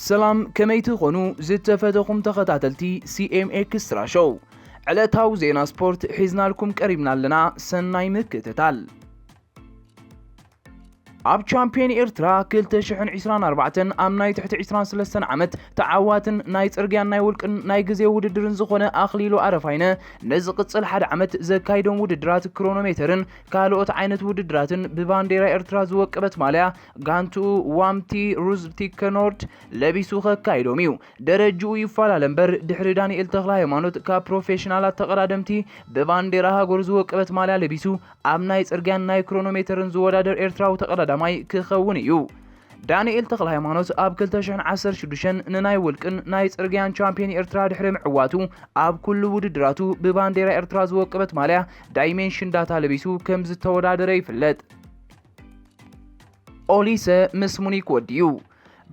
ሰላም፣ ከመይ ትኾኑ ዝተፈተኹም ተኸታተልቲ C M Extra Show? ዕለታዊ ዜና ስፖርት ሒዝናልኩም ቀሪብና ኣለና። ሰናይ ምክትታል። ኣብ ቻምፒዮን ኤርትራ ክልተ ሽሕን ዕስራን ኣርባዕተን ኣብ ናይ ትሕቲ ዕስራን ሰለስተን ዓመት ተዓዋትን ናይ ጽርግያን ናይ ውልቅን ናይ ግዜ ውድድርን ዝኾነ ኣኽሊሉ ኣረፋይነ፣ ንዝቕጽል ሓደ ዓመት ዘካይዶም ውድድራት ክሮኖሜተርን ካልኦት ዓይነት ውድድራትን ብባንዴራ ኤርትራ ዝወቀበት ማልያ ጋንትኡ ዋምቲ ሩዝ ቲከኖርድ ለቢሱ ከካይዶም እዩ። ደረጅኡ ይፈላለ እምበር፣ ድሕሪ ዳንኤል ተኽለ ሃይማኖት ካብ ፕሮፌሽናላት ተቐዳደምቲ ብባንዴራ ሃገሩ ዝወቀበት ማልያ ለቢሱ ኣብ ናይ ጽርግያን ናይ ክሮኖሜተርን ዝወዳደር ኤርትራዊ ተቐዳዳማይ ክኸውን እዩ። ዳንኤል ተኽለ ሃይማኖት ኣብ ክልተ ሽሕን ዓሰርተ ሽዱሽተን ንናይ ውልቅን ናይ ጽርግያን ቻምፒዮን ኤርትራ ድሕሪ ምዕዋቱ፣ ኣብ ኩሉ ውድድራቱ ብባንዴራ ኤርትራ ዝወቀበት ማልያ ዳይሜንሽን ዳታ ለቢሱ ከም ዝተወዳደረ ይፍለጥ። ኦሊሰ ምስ ሙኒክ ወዲኡ።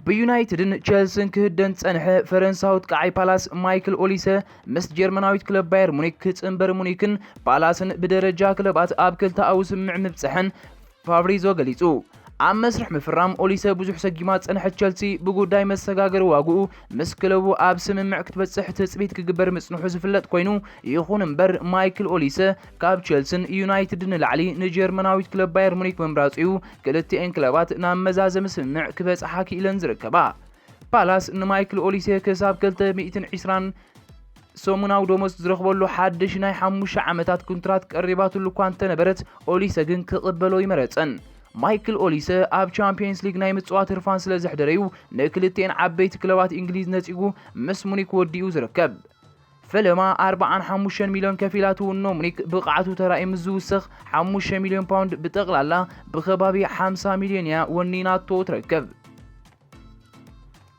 ብዩናይትድን ቸልስን ክህደን ዝጸንሐ ፈረንሳዊ ኣጥቃዓይ ፓላስ ማይክል ኦሊሰ ምስ ጀርመናዊት ክለብ ባየር ሙኒክ ክጽንበር ሙኒክን ፓላስን ብደረጃ ክለባት ኣብ ክልተኣዊ ስምምዕ ምብጽሐን ፋብሪዞ ገሊጹ። ኣብ መስርሕ ምፍራም ኦሊሰ ብዙሕ ሰጊማ ዝጸንሐት ቸልሲ ብጉዳይ መሰጋገሪ ዋግኡ ምስ ክለቡ ኣብ ስምምዕ ክትበጽሕ ትጽቢት ክግበር ምጽንሑ ዝፍለጥ ኮይኑ፣ ይኹን እምበር ማይክል ኦሊሰ ካብ ቸልስን ዩናይትድን ንላዕሊ ንጀርመናዊት ክለብ ባየር ሙኒክ ምምራጹ እዩ ክልቲኤን ክለባት ናብ መዛዘሚ ስምምዕ ክበጽሓ ክኢለን ዝርከባ። ፓላስ ንማይክል ኦሊሰ ክሳብ ክልተ ሚእትን ዕስራን ሰሙናዊ ደሞዝ ዝረኽበሉ ሓድሽ ናይ ሓሙሽተ ዓመታት ኩንትራት ቀሪባትሉ እኳ እንተነበረት፣ ኦሊሰ ግን ክቕበሎ ይመረጸን። ማይክል ኦሊሰ ኣብ ቻምፒየንስ ሊግ ናይ ምጽዋት ህርፋን ስለ ዘሕደረዩ ንክልቲኤን ዓበይቲ ክለባት እንግሊዝ ነጺጉ ምስ ሙኒክ ወዲኡ ዝርከብ። ፈለማ ኣርብዓን ሓሙሽተን ሚልዮን ከፊላ ትውኖ ሙኒክ ብቕዓቱ ተራእዩ ምስ ዝውሰኽ ሓሙሽተ ሚልዮን ፓውንድ ብጠቕላላ ብኸባቢ ሓምሳ ሚልዮን እያ ወኒናቶ ትረክብ።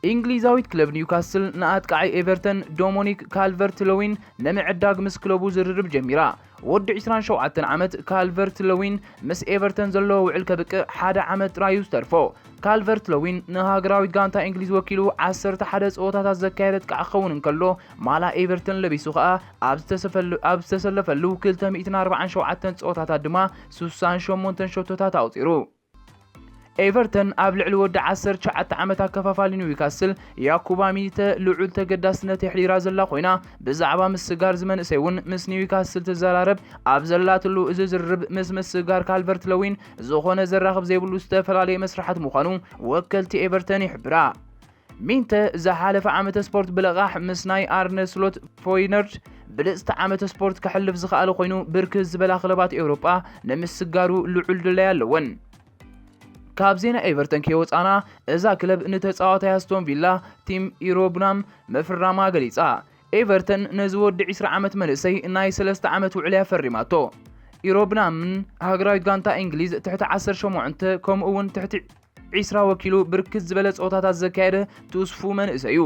እንግሊዛዊት ክለብ ኒውካስል ንኣጥቃዓይ ኤቨርተን ዶሞኒክ ካልቨርት ለዊን ንምዕዳግ ምስ ክለቡ ዝርርብ ጀሚራ። ወዲ ዕስራን ሸውዓተን ዓመት ካልቨርት ለዊን ምስ ኤቨርተን ዘለዎ ውዕል ከብቅዕ ሓደ ዓመት ጥራዩ ዝተርፎ። ካልቨርት ለዊን ንሃገራዊት ጋንታ እንግሊዝ ወኪሉ ዓሰርተ ሓደ ጸወታታት ዘካየደ ኣጥቃዕ ክኸውን እንከሎ፣ ማላ ኤቨርተን ለቢሱ ከኣ ኣብ ዝተሰፈሉ-፣ ኣብ ዝተሰለፈሉ ክልተ ሚእትን ኣርባዓን ሸውዓተን ጸወታታት ድማ ስሳን ሸሞንተን ሸቶታት ኣቑጺሩ። ኤቨርተን ኣብ ልዕሊ ወዲ ዓሰርተ ትሽዓተ ዓመት ኣከፋፋሊ ኒውካስል ያኩባ ሚኒተ ልዑል ተገዳስነት የሕዲራ ዘላ ኮይና፣ ብዛዕባ ምስጋር ዝመንእሰይ እውን ምስ ኒውካስል ትዘራረብ ኣብ ዘላትሉ፣ እዚ ዝርርብ ምስ ምስጋር ካልቨርት ለዊን ዝኾነ ዘራኽብ ዘይብሉ ዝተፈላለየ መስርሓት ምዃኑ ወከልቲ ኤቨርተን ይሕብራ። ሚንተ ዝሓለፈ ዓመተ ስፖርት ብለቓሕ ምስ ናይ ኣርነ ስሎት ፎይነርድ ብልጽቲ ዓመተ ስፖርት ከሕልፍ ዝኸኣለ ኮይኑ፣ ብርክት ዝበላ ክለባት ኤውሮጳ ንምስጋሩ ልዑል ድላይ ኣለወን። ካብ ዜና ኤቨርተን ከይወጻና፣ እዛ ክለብ ንተጻዋታይ ኣስቶን ቪላ ቲም ኢሮብናም ምፍራማ ገሊጻ። ኤቨርተን ነዚ ወዲ ዕስራ ዓመት መንእሰይ ናይ ሰለስተ ዓመት ውዕል እያ ፈሪማቶ። ኢሮብናምን ሃገራዊት ጋንታ እንግሊዝ ትሕቲ ዓሰርተ ሸሞንተ ከምኡ እውን ትሕቲ ዕስራ ወኪሉ ብርክት ዝበለ ጸወታታት ዘካየደ ትስፉ መንእሰይ እዩ።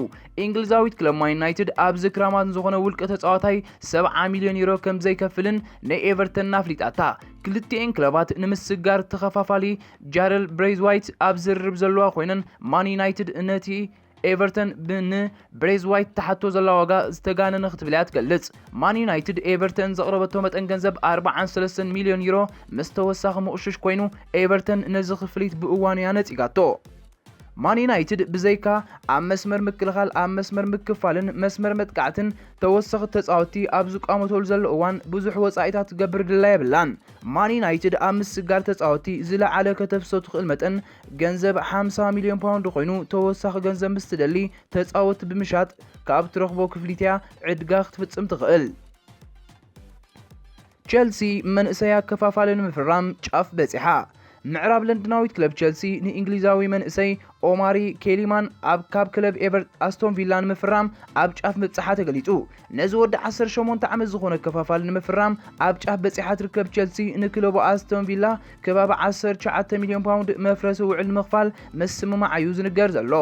እንግሊዛዊት ክለብ ማን ዩናይትድ ኣብዚ ክራማት ንዝኾነ ውልቀ ተጻዋታይ ሰብዓ ሚልዮን ዩሮ ከም ዘይከፍልን ንኤቨርተን ኣፍሊጣታ። ክልቲኤን ክለባት ንምስጋር ተኸፋፋሊ ጃረል ብሬዝዋይት ኣብ ዝርርብ ዘለዋ ኮይነን፣ ማን ዩናይትድ ነቲ ኤቨርተን ብ-፣ ንብሬዝዋይት ትሓቶ ዘላ ዋጋ ዝተጋነነ ክትብል እያ ትገልጽ። ማን ዩናይትድ ኤቨርተን ዘቕረበቶ መጠን ገንዘብ ኣርብዓን ሰለስተን ሚልዮን ዩሮ ምስ ተወሳኺ ምቕሹሽ ኮይኑ፣ ኤቨርተን ነዚ ክፍሊት ብእዋኑ እያ ነጺጋቶ። ማን ዩናይትድ ብዘይካ ኣብ መስመር ምክልኻል፣ ኣብ መስመር ምክፋልን መስመር መጥቃዕትን ተወሰኽቲ ተጻወትቲ ኣብ ዝቋመተሉ ዘሎ እዋን ብዙሕ ወጻኢታት ትገብር ድላ የብላን። ማን ዩናይትድ ኣብ ምስጋር ተጻወትቲ ዝለዓለ ከተፍስሶ ትኽእል መጠን ገንዘብ ሓምሳ ሚልዮን ፓውንድ ኮይኑ፣ ተወሳኺ ገንዘብ ምስ ትደሊ ተጻወትቲ ብምሻጥ ካብ ትረኽቦ ክፍሊት እያ ዕድጋ ክትፍጽም ትኽእል። ቸልሲ መንእሰይ ኣከፋፋሊ ንምፍራም ጫፍ በጺሓ። ምዕራብ ለንደናዊት ክለብ ቸልሲ ንእንግሊዛዊ መንእሰይ ኦማሪ ኬሊማን ኣብ ካብ ክለብ ኤቨር-፣ ኣስቶን ቪላ ንምፍራም ኣብ ጫፍ ምብጻሓ ተገሊጹ። ነዚ ወዲ ዓሰርተ ሸሞንተ ዓመት ዝኾነ ኣከፋፋሊ ንምፍራም ኣብ ጫፍ በጺሓ ትርከብ ቸልሲ፣ ንክለቡ ኣስቶን ቪላ ከባቢ ዓሰርተ ትሽዓተ ሚልዮን ፓውንድ መፍረሲ ውዕል ንምኽፋል ምስምማዓ እዩ ዝንገር ዘሎ።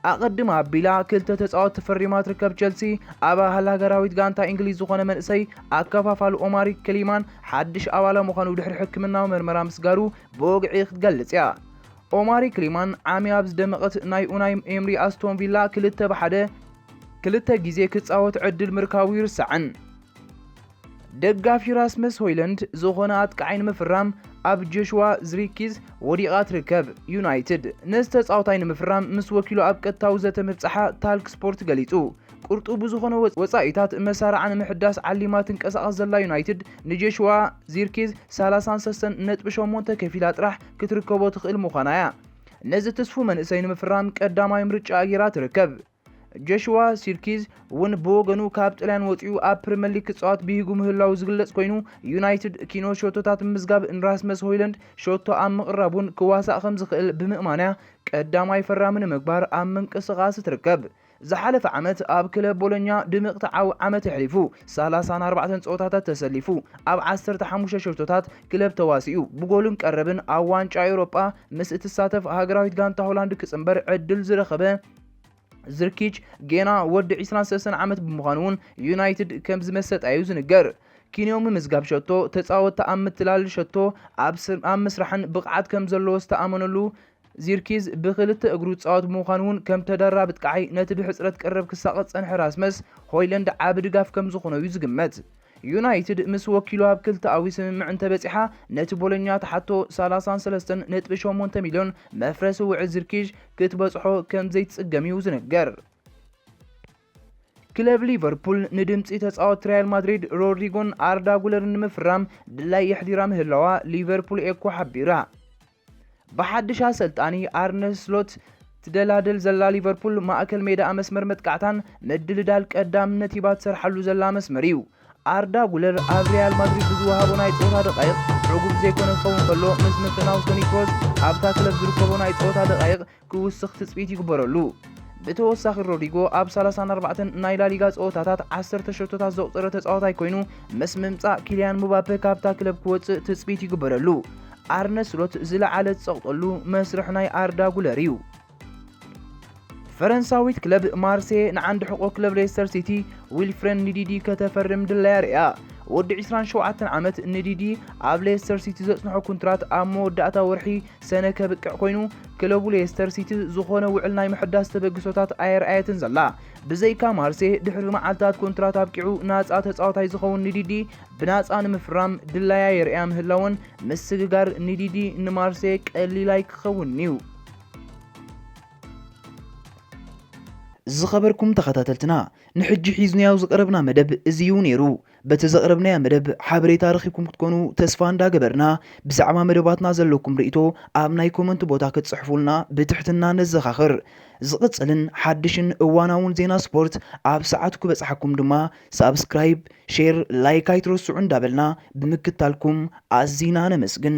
ኣቐድም ኣቢላ ክልተ ተጻወትቲ ፈሪማ ትርከብ ቸልሲ፣ ኣባል ሃገራዊት ጋንታ እንግሊዝ ዝኾነ መንእሰይ ኣከፋፋሊ ኦማሪ ኬሊማን ሓድሽ ኣባላ ምዃኑ ድሕሪ ሕክምናዊ መርመራ ምስጋሩ ብወግዒ ክትገልጽ እያ። ኦማሪ ክሊማን ዓሚ ኣብ ዝደመቐት ናይ ኡናይ ኤምሪ ኣስቶን ቪላ ክልተ ብሓደ ክልተ ግዜ ክጻወት ዕድል ምርካቡ ይርሳዕን። ደጋፊ ራስመስ ሆይለንድ ዝኾነ ኣጥቃዓይ ንምፍራም ኣብ ጆሽዋ ዝርኪዝ ወዲቓ ትርከብ። ዩናይትድ ነዚ ተጻዋታይ ንምፍራም ምስ ወኪሉ ኣብ ቀጥታዊ ዘተ ምብጻሓ ታልክ ስፖርት ገሊጹ። ቁርጡ ብዝኾነ ወጻኢታት መሳርዓ ንምሕዳስ ዓሊማ ትንቀሳቐስ ዘላ ዩናይትድ ንጆሽዋ ዚርኪዝ ሰላሳን ሰለስተን ነጥቢ ሸሞንተ ከፊላ ጥራሕ ክትርከቦ ትኽእል ምዃና እያ። ነዚ ትስፉ መንእሰይ ንምፍራም ቀዳማይ ምርጫ ጌራ ትርከብ። ጆሽዋ ሲርኪዝ እውን ብወገኑ ካብ ጥልያን ወጺኡ ኣብ ፕሪምየር ሊግ ክጻወት ብሂጉ ምህላው ዝግለጽ ኮይኑ፣ ዩናይትድ ኪኖ ሸቶታት ምምዝጋብ ንራስመስ ሆይለንድ ሸቶ ኣብ ምቕራብ እውን ክዋሳእ ከም ዝኽእል ብምእማንያ ቀዳማይ ፈራሚ ንምግባር ኣብ ምንቅስቓስ ትርከብ። ዝሓለፈ ዓመት ኣብ ክለብ ቦሎኛ ድምቕቲ ዓው ዓመት የሕሊፉ። ሰላሳን ኣርባዕተን ጸወታታት ተሰሊፉ፣ ኣብ ዓሰርተ ሓሙሽተ ሸቶታት ክለብ ተዋሲኡ፣ ብጎልን ቀረብን ኣብ ዋንጫ ኤውሮጳ ምስ እትሳተፍ ሃገራዊት ጋንታ ሆላንድ ክጽንበር ዕድል ዝረኸበ ዝርኪች ጌና ወዲ ዕስራን ሰለስተን ዓመት ብምዃኑ እውን ዩናይትድ ከም ዝመሰጠ እዩ ዝንገር። ኪንዮ ምምዝጋብ ሸቶ፣ ተጻወትቲ ኣብ ምትላል ሸቶ ኣብ ምስራሕን ብቕዓት ከም ዘለዎ ዝተኣመነሉ ዚርኪዝ ብኽልተ እግሩ ዝጻወት ብምዃኑ እውን ከም ተደራቢ ጥቃዓይ ነቲ ብሕጽረት ቀረብ ክሳቐ ዝጸንሐ ራስመስ ሆይለንድ ዓቢ ድጋፍ ከም ዝኾኖ እዩ ዝግመት። ዩናይትድ ምስ ወኪሉ ኣብ ክልተኣዊ ስምምዕ እንተበጺሓ ነቲ ቦሎኛ ትሓቶ ሰላሳን ሰለስተን ነጥቢ ሸሞንተ ሚልዮን መፍረሲ ውዕል ዝርኪዝ ክትበጽሖ ከም ዘይትጽገም እዩ ዝንገር። ክለብ ሊቨርፑል ንድምጺ ተጻወት ሪያል ማድሪድ ሮድሪጎን ኣርዳ ጉለርን ንምፍራም ድላይ የሕዲራ ምህላዋ ሊቨርፑል ኤኮ ሓቢራ። ብሓድሽ ኣሰልጣኒ ኣርነ ስሎት ትደላደል ዘላ ሊቨርፑል ማእከል ሜዳ መስመር መጥቃዕታን ምድልዳል ቀዳምነት ሂባ ትሰርሓሉ ዘላ መስመር እዩ። ኣርዳ ጉለር ኣብ ሪያል ማድሪድ ብዝወሃቦ ናይ ጸወታ ደቃይቕ ዕጉብ ዘይኮነ ክኸውን ከሎ፣ ምስ ምፍናው ቶኒ ክሮስ ኣብታ ክለብ ዝርከቦ ናይ ጸወታ ደቃይቕ ክውስኽ ትጽቢት ይግበረሉ። ብተወሳኺ ሮድሪጎ ኣብ ሰላሳን ኣርባዕተን ናይ ላሊጋ ጸወታታት ዓሰርተ ሸቶታት ዘቑጸረ ተጻዋታይ ኮይኑ፣ ምስ ምምጻእ ኪልያን ምባፔ ካብታ ክለብ ክወጽእ ትጽቢት ይግበረሉ። ኣርነ ስሎት ዝለዓለ ዝጸቕጠሉ መስርሕ ናይ ኣርዳ ጉለር እዩ። ፈረንሳዊት ክለብ ማርሴ ንዓንዲ ሕቆ ክለብ ሌስተር ሲቲ ዊልፍሬድ ንዲዲ ከተፈርም ድላያ ርእያ። ወዲ ዕስራን ሸውዓተን ዓመት ንዲዲ ኣብ ሌስተር ሲቲ ዘጽንሖ ኩንትራት ኣብ መወዳእታ ወርሒ ሰነ ከብቅዕ ኮይኑ፣ ክለቡ ሌስተር ሲቲ ዝኾነ ውዕል ናይ ምሕዳስ ተበግሶታት ኣየርኣየትን ዘላ። ብዘይካ ማርሴ ድሕሪ መዓልታት ኮንትራት ኣብቂዑ ናጻ ተጻዋታይ ዝኸውን ንዲዲ ብናጻ ንምፍራም ድላያ የርእያ ምህላወን ምስግጋር ንዲዲ ንማርሴ ቀሊል ኣይክኸውን'ዩ። ዝኸበርኩም ተኸታተልትና፣ ንሕጂ ሒዝናዮ ዝቐረብና መደብ እዚ እዩ ነይሩ። በቲ ዘቕረብናዮ መደብ ሓበሬታ ረኺብኩም ክትኮኑ ተስፋ እንዳገበርና፣ ብዛዕባ መደባትና ዘለኩም ርእይቶ ኣብ ናይ ኮመንት ቦታ ክትጽሕፉልና ብትሕትና ነዘኻኽር። ዝቕጽልን ሓድሽን እዋናውን ዜና ስፖርት ኣብ ሰዓቱ ክበጽሓኩም ድማ ሳብስክራይብ፣ ሼር፣ ላይክ ኣይትረስዑ እንዳበልና ብምክታልኩም ኣዚና ነመስግን።